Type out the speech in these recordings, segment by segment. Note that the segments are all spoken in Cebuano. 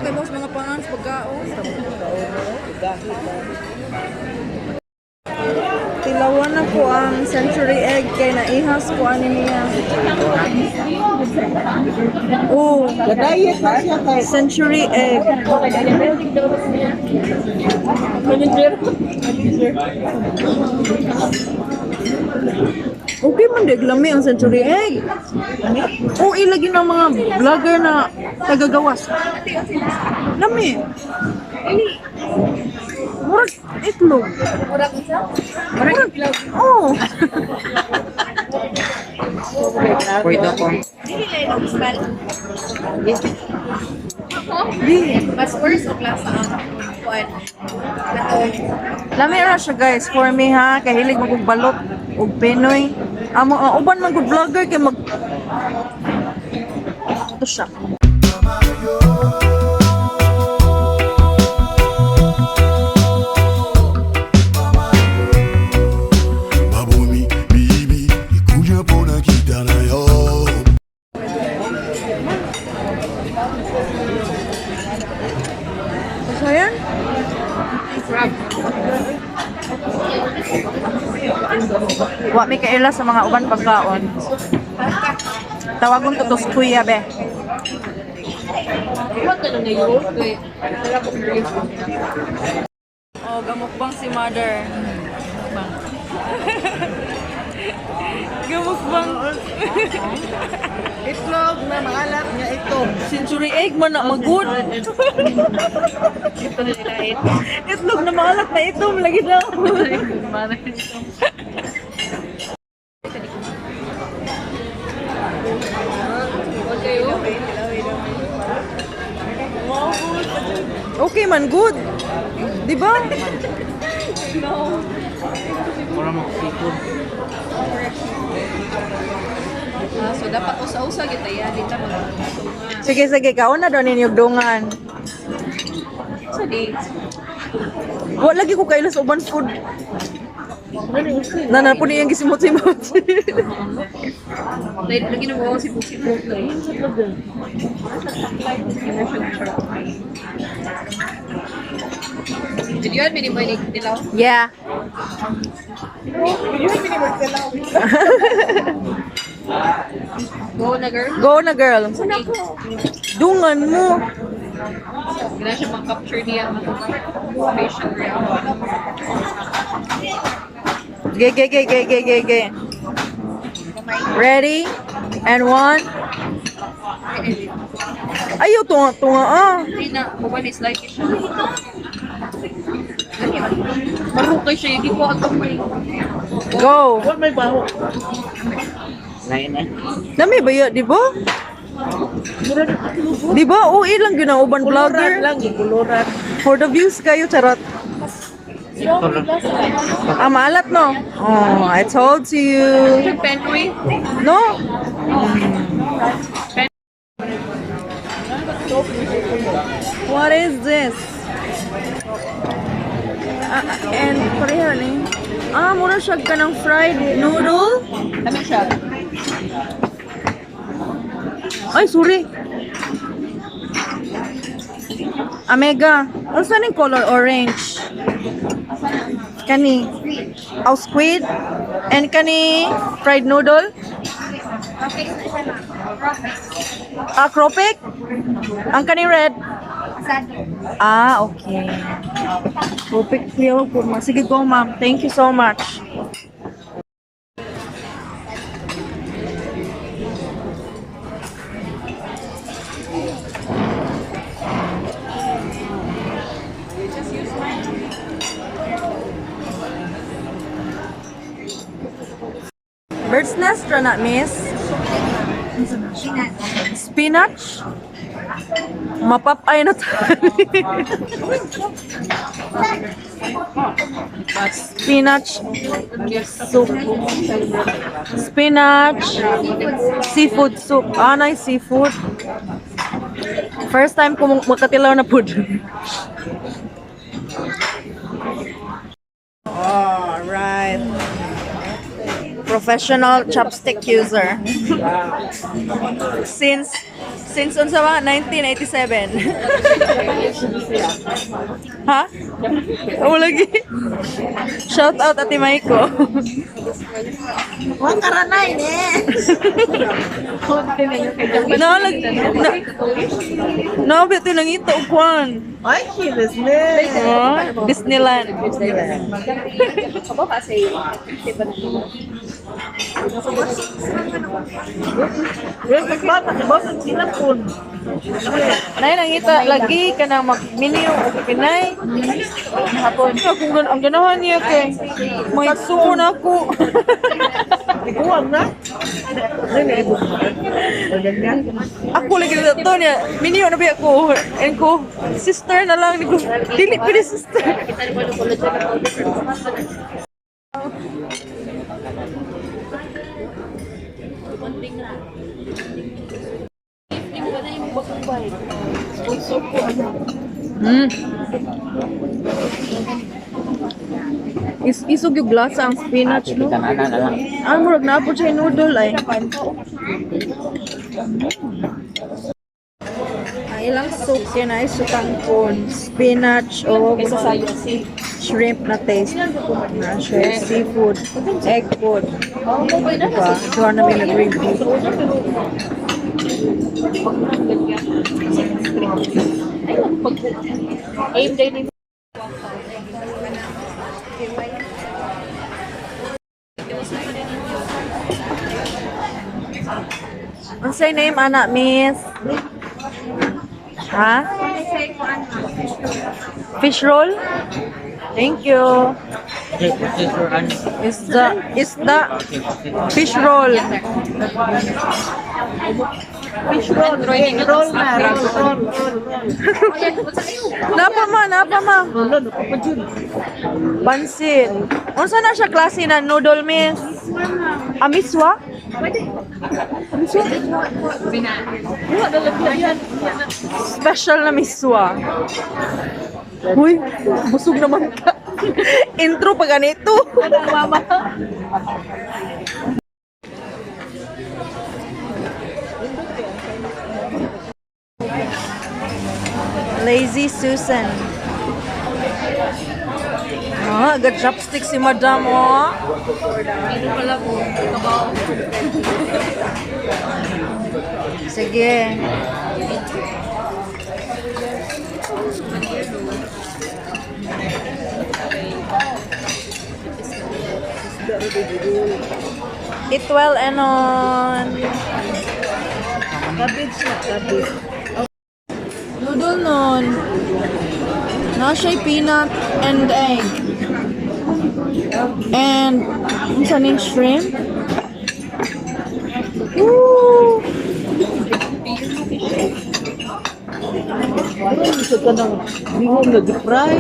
Kay boss mga pangan sa pagkaon. Tilawan na ko ang century egg kay naihas ko ani niya. Oh, Diet na siya kay century egg. Okay man dig lami ang century egg. O ilagi ng mga vlogger na tagagawas. Lami. Murag itlog. Murag isa? Murag Oh. Pwede ko. Dili lang yung smell. Di. Mas worse og lasa ang kuan. Katong Lami ra siya, guys, for me ha, kahilig mo kog balot og Pinoy. Amo ang uban man gud vlogger kay mag Ito siya. Babomi, bibi, ikuja pona kita na yo. So ayan. Wa mi kaila sa mga uban pagkaon. Tawagon ko to si Kuya be. What na lang ngayon? Kay wala ko experience. Oh, gamukbang si mother. Gamukbang. Itlog na maalat nga ito. Century egg man na magud. Ito na nila eh. Itlog na maalat na itom lagi daw. Okay man, good. Di ba? Mura mo seafood. Ah, so dapat usa-usa kita ya, di ta mag Sige, sige, kaon na daw ninyo dungan. Sa di. Wa lagi ko kaila sa uban food. Nana po niyang gisimot-simot. Like lagi na mo si Pusi Pusi. Videoan mi ni mo ni dilaw. Yeah. Go na, girl. Go na, girl. Dungan mo. Gana siya mang-capture niya ang facial reaction. Ge, ge, ge, ge, ge, ge, ge. Ready? And one. Ayaw, tunga, tunga, ah. Hindi na, mabali like siya. Marukay siya, hindi ko alam may. Go. Wa may baho. Lain eh. Nami ba yun, di ba? Di ba? Oo, ilang yun ang uban Kuluran vlogger. lang, kuluran. For the views kayo, charot. Ah, maalat, no? Oh, I told you. Penoy. No? What is this? Ah, and pareha ni. Ah, mura siya ka ng fried noodle? Kami siya. Ay, sorry. Amega. Ano sa ning color orange? Kani. Oh, squid. And kani fried noodle? Ah, cropek? Ang kani red? Ah, okay. Cropek clear po, ma. Sige, go, ma'am. Thank you so much. Bird's nest ra na, miss? Spinach? Mapapay na tayo. Spinach soup. Spinach seafood soup. Ah, nice seafood. First time ko makatilaw na food. Alright. Professional chopstick user. Since unsa ba? 1987. Ha? Oo lagi. Shout out Ate Maiko. Wa karanay ni. No, lag, na, no, bito nangita og kwan. Ay, kinis ni. Oh, Disneyland. Bata, bosan sila pun. Nay nangita lagi ka na mag-menu og Pinay. Hapon. Kung ang ganahan niya kay may suon ako. Ikuwang na. Ako lagi na to niya. Menu na ba ako? And ko sister na lang ni ko. Dili pwede sister. Isog yung glass ang spinach, no? Tanan na lang. Ah, murag na po siya yung noodle ay. Ang ilang soup yan ay sutangkon, spinach o shrimp na taste. Na siya, seafood, egg food. Diba? Ito na may nag-review. Aim day ni. Unsay name ana, miss? Ha? Fish roll? Thank you. Is the fish roll. Fish roll, roll na, roll, roll, roll, roll. Napa ma, napa ma. Wala, napapajud. Pansit. Unsa na siya klase na noodle, miss? Amiswa? Amiswa? Special na miswa. Uy, busog naman ka. Intro pa ganito. Lazy Susan. Ah, agad chopstick si Madam, oh. Ano pala po? Kabaw. Sige. Eat well, Enon. Cabbage na, cabbage. Noodle nun. Na siya'y peanut and egg. And, unsa ning shrimp? Woo! Ano, gusto ka ng bihon na di-fry?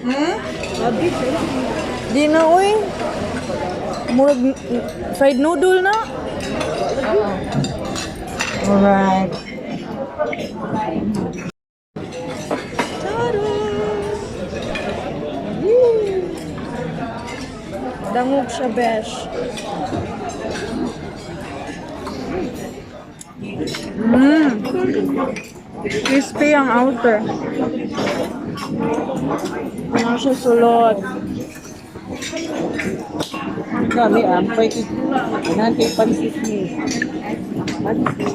Hmm? Cabbage, eh. Di na, uy. Murag fried noodle na. Alright. Tada! Woo! Dangog siya, besh. Crispy ang outer. Ano siya sulod. Kami, ampay kay Ganahan kay pansit ni. Pansit.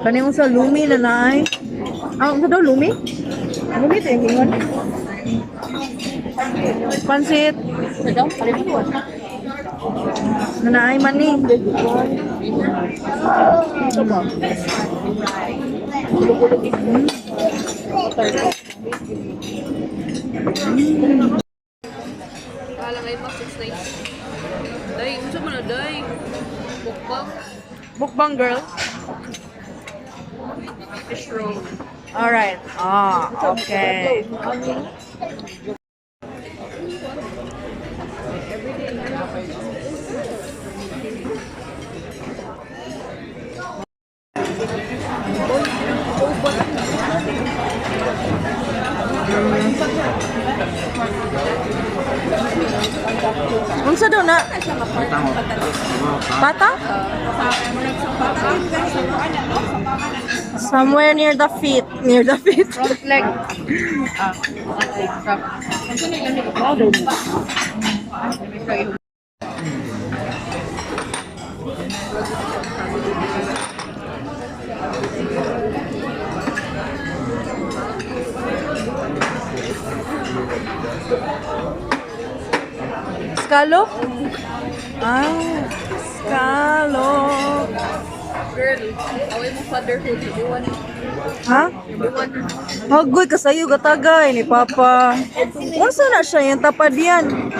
Kani mo sa lumi na naay. Ah, unsa daw lumi? Lumi to yung ingon. Pansit. Sa daw, kalimutan. Na naay mani. Kala ngayon mga 690. Day, unsa man na day? Mukbang, Mukbang girl. Fish roll. Alright. Ah, okay. Unsa daw na? Pata? Somewhere near the feet. Near the feet. Front leg. Ah, front leg. Front. Scallop? Ah, scallop. Girl, away mo fatherhood. Iwan. Ha? Iwan. Hagoy kasayo gatagay ni Papa. Unsa na siya yung tapad yan?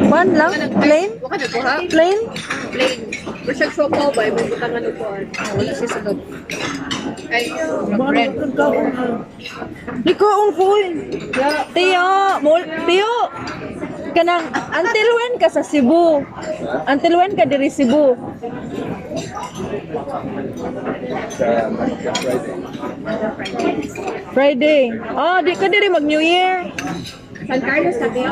Pan lang? Plain? Waka na ko ha? Plain? Plain. Pero siya siopaw ba? May butangan ko. Wala siya sa Ay, bread. Di ko ang full. Tiyo, mol, tiyo. Kanang until when ka sa Cebu? Until when ka diri Cebu? Friday. Ah, di ka diri mag New Year. San Carlos na tiyo.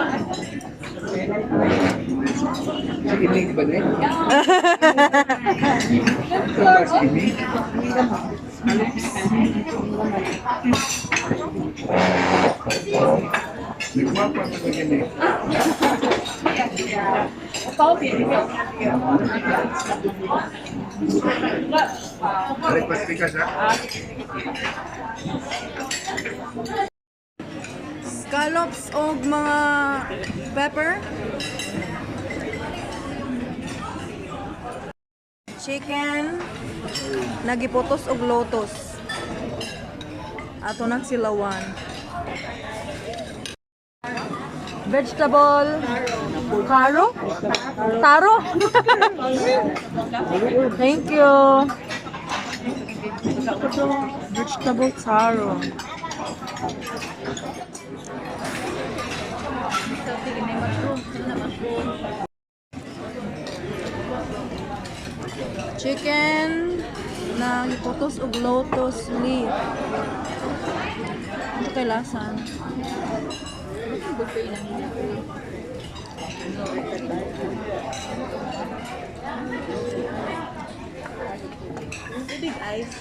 Scallops og mga pepper. Chicken nagiputos og lotus. Ato nang silawan. Vegetable Karo? Taro? Thank you. Vegetable taro. Chicken na giputos og lotus leaf. Ito kay lasan. Big eyes.